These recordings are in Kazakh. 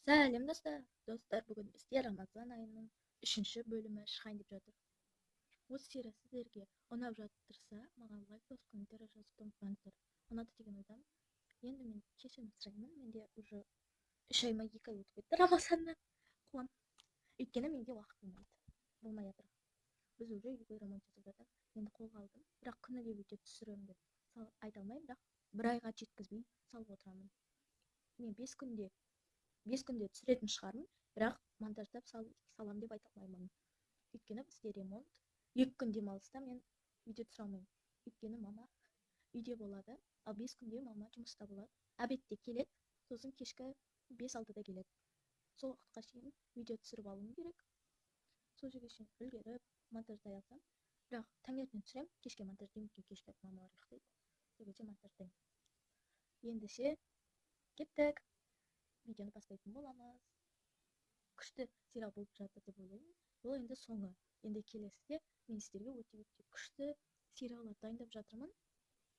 Сәлем, достар! Достар, бүгін бізде Рамазан айының үшінші бөлімі шығайын деп жатыр. Осы серия сіздерге ұнап жатырса, маған лайк басып, комментарий жазуды ұмытпаңыздар. Ұнады деген ойдамын. Енді мен кешірім сұраймын. Менде уже 3 ай ма, 2 ай өтіп кетті Рамазаннан. Қуам. Өйткені менде уақыт болмайды. Болмай жатыр. Біз уже үйге ремонт жасап жатыр. Енді қолға алдым. Бірақ күніге видео түсіремін деп айта алмаймын, бірақ бір айға жеткізбей салып отырамын. Мен 5 күнде түсіретін шығармын, бірақ монтаждап салам деп айта алмаймын. Өйткені бізде ремонт, 2 күн демалыста мен видео түсіре алмаймын. Өйткені мама үйде болады, ал 5 күнде мама жұмыста болады. Обедте келеді, сосын кешкі 5-6-да келеді. Сол уақытқа шейін видео түсіріп алуым керек. Сол жерге шейін үлгеріп, монтаждай алсам. Бірақ таңертең түсіремін, кешке монтаждаймын, өйткені кешке мамалар ұйықтайды. Сол кезде монтаждаймын. Ендеше кеттік. Видеоны бастайтын боламыз. Күшті сериал болып жатыр деп ойлаймын. Бұл енді соңы. Енді келесіде мен сіздерге өте өте күшті сериалдар дайындап жатырмын.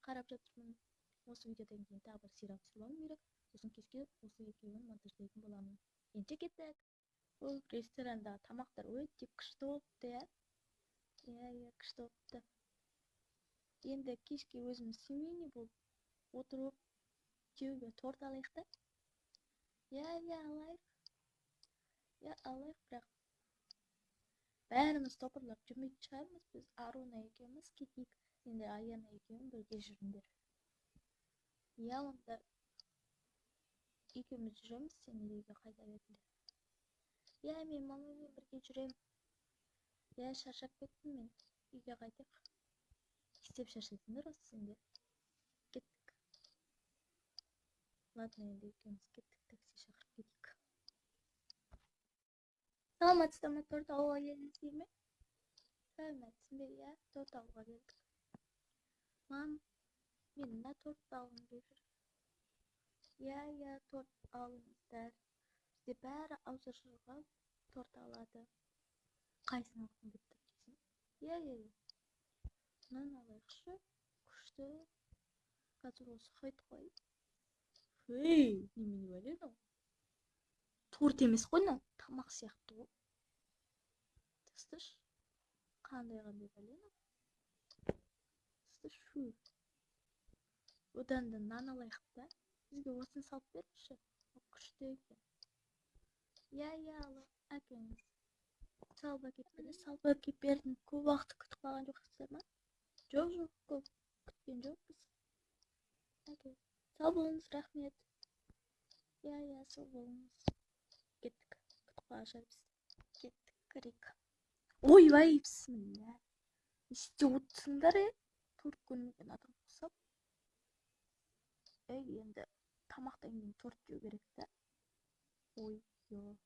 Қарап жатырмын. Осы видеодан кейін тағы бір сериал түсіріп алуым керек. Сосын кешке осы екеуін монтаждайтын боламын. Ендеше кеттік. Бұл ресторандағы тамақтар өте күшті болыпты, иә? Иә, күшті болыпты. Енді кешке өзіміз семейный болып отырып жеуге торт алайық та. Иә, алайық. Иә, алайық, бірақ бәріміз топырлап жүрмейтін шығармыз. Біз Аруна екеуміз кетейік. Сендер Аяна екеуің бірге жүріңдер. Иә, онда екеуміз жүреміз, сендер үйге қайта беріңдер. Иә, мен мамамен бірге жүремін. Иә, шаршап кеттім мен. Үйге қайтайық. Не істеп шаршайсыңдар осы сендер? Кеттік. Ладно, енді екеуміз кеттік, такси шақырып кетейік. Саламатсыздар ма, торт алуға келдіңіздер ме? Сәлеметсің бе? Иә, торт алуға келдік. Мам, мен мына тортты алғым келіп жүр. Иә, торт алыңыздар. Бізде бәрі ауызашарға торт алады. Қайсысын алғың келіп тұр дейсің? Иә. Мынаны алайықшы. Күшті. Қазір осы хайт қой. Ей, немене, бәле мынау? Торт емес қой мынау, тамақ сияқты ғой. Тасташы. Қандай қандай бәле мынау? Тасташы. Одан да нан алайық та. Бізге осыны салып беріңізші. Күшті екен. Иә, әкеліңіз. Салып әкеліп берді, салып әкеліп бердім. Көп уақыт күтіп қалған жоқсыздар ма? Жоқ, көп күткен жоқпыз. Әкел. Сау болыңыз, рахмет. Иә, сау болыңыз. Кеттік. Күтіп қалған шығармыз. Кеттік, кірейік. Ойбай, бісміллә. Не істеп отырсыңдар, е? Торт көрмеген адам ұқсап. Ей, енді тамақтан кейін торт жеу керек та. Ой, ё.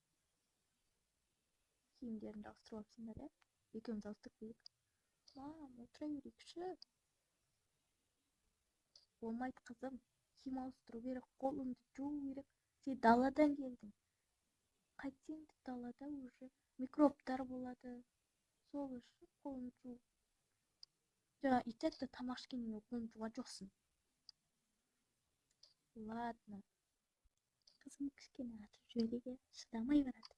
Киімдеріңді ауыстырып алыпсыңдар, иә? Екеуміз ауыстырып келейік. Мам, отыра берейікші. Болмайды, қызым. Киім ауыстыру керек, қолыңды жуу керек. Сен даладан келдің. Қайтсең де далада уже микробтар болады. Сол үшін қолыңды жу. Жаңа и так та тамақ ішкеннен кейін қолыңды жуған жоқсың. Ладно. Қызым, кішкене ашып жіберейік, иә? Шыдамай барады.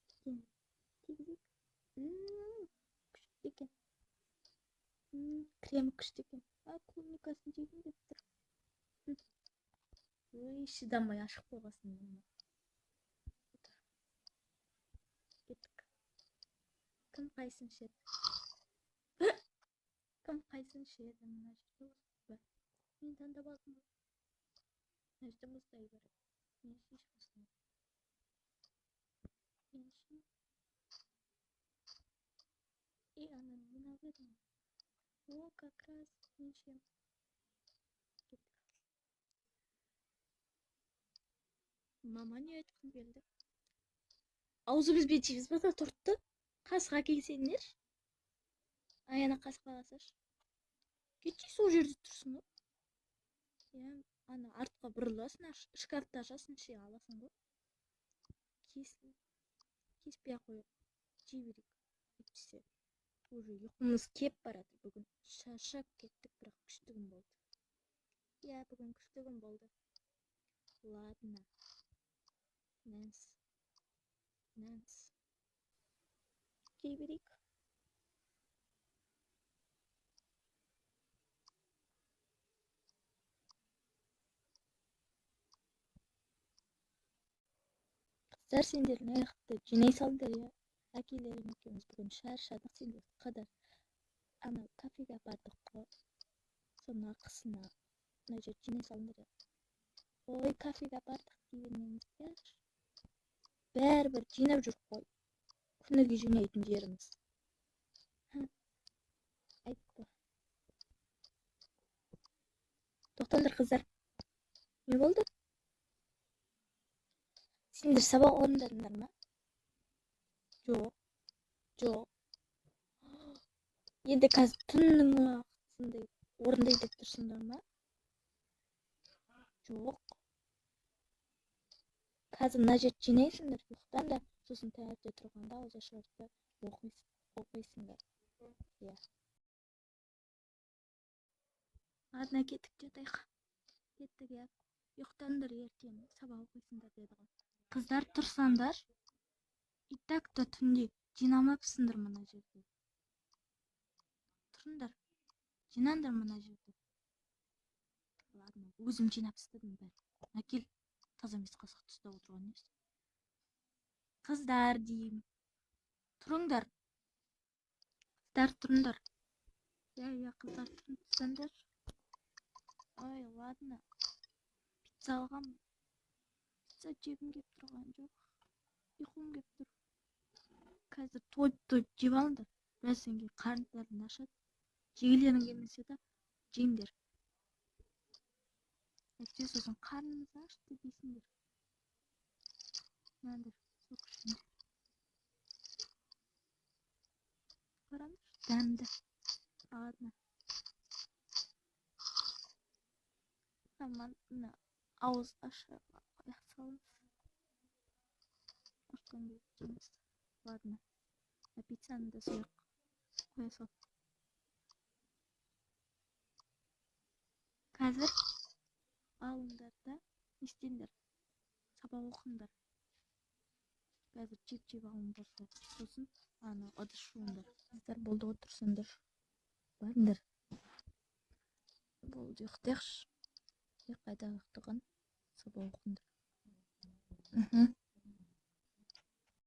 Кішкене тигізейік. Күшті екен. Кремі күшті екен. А, клубникасын жегім келіп тұр. Ой, шыдамай ашып қойғансың. Отыр. Кеттік. Кім қайсысын ішеді? Кім қайсысын ішеді? Мына жерде мұз бар. Мен таңдап алдым ғой. Мына жерде мұздай бар. Мен ішейінші осыны. Мен ішейін. И ананы мен алып едім ғой. О, как раз мен ішемін. Кеттік. Мама, не айтқың келді? Аузымызбен жейміз ба тортты? Қасық әкелсеңдерші. Аяна, қасық ала. Кетші, сол жерде тұрсың ғой. Иә, ана артқа бұрыласың, шкафты ашасың, іше аласың ғой. Кес, кеспей ақ қояйық, жей берейік. Әйтпесе уже ұйқымыз кеп барады. Бүгін шаршап кеттік, бірақ күшті күн болды. Иә, бүгін күшті күн болды. Ладно. Нәнс. Нәнс. Жей берейік. Қыздар, сендер мына жақты жинай салыңдар, иә. Әкелерің екеуміз бүгін шаршадық, сендер қыдыр. Ана кафеге бардық қой. Соның ақысына мына жерді жинай салыңдар, иә. Ой, кафеге бардық дей бермеңіздер. Бәрібір жинап жүр қой. Күніге жинайтын жеріміз. Айтты. Тоқтаңдар, қыздар. Не болды? Сендер сабақ орындадыңдар ма? Жоқ. Жоқ. Енді қазір түннің уақытысында орындай деп тұрсыңдар ма? Жоқ. Қазір мына жерді жинайсыңдар, ұйықтаңдар, сосын таңертең тұрғанда ауызашарды оқисыңдар. Иә. Ладно, кеттік, жатайық. Кеттік, иә. Ұйықтаңдар, ертең сабақ оқисыңдар деді ғой. Қыздар, тұрсаңдар, и так-то түнде жинамапсыңдар мына жерді. Тұрыңдар, жинаңдар мына жерді. Ладно, өзім жинап тастадым бәрін. Әкел, таза емес қасықты ұстап отырған несі. Қыздар деймін. Тұрыңдар. Қыздар, тұрыңдар. Иә, иә, қыздар, тұрыңдар. Ой, ладно. Пицца алғам. Пицца жегім кеп тұрған жоқ. Ұйқым кеп тұр. Қазір тойып-тойып жеп алыңдар. Біраздан кейін қарындарың ашады. Жегілерің келмесе де жеңдер. Әйтпесе сосын қарнымыз ашты дейсіңдер. Мынандай сок ішіңдер. Қараңдаршы, дәмді. Ладно. Мына ауыз ашарға қоя салыңыз. Ашқан кезде жейміз. Ладно. Пиццаны да сол қоя сал. Қазір алыңдар да не істеңдер? Сабақ оқыңдар. Қазір жеп-жеп алыңдар да. Сосын ана ыдыс жуыңдар. Қыздар, болды, отырсыңдар. Барыңдар. Болды, ұйықтайықшы. Қайда ұйықтаған? Сабақ оқыңдар.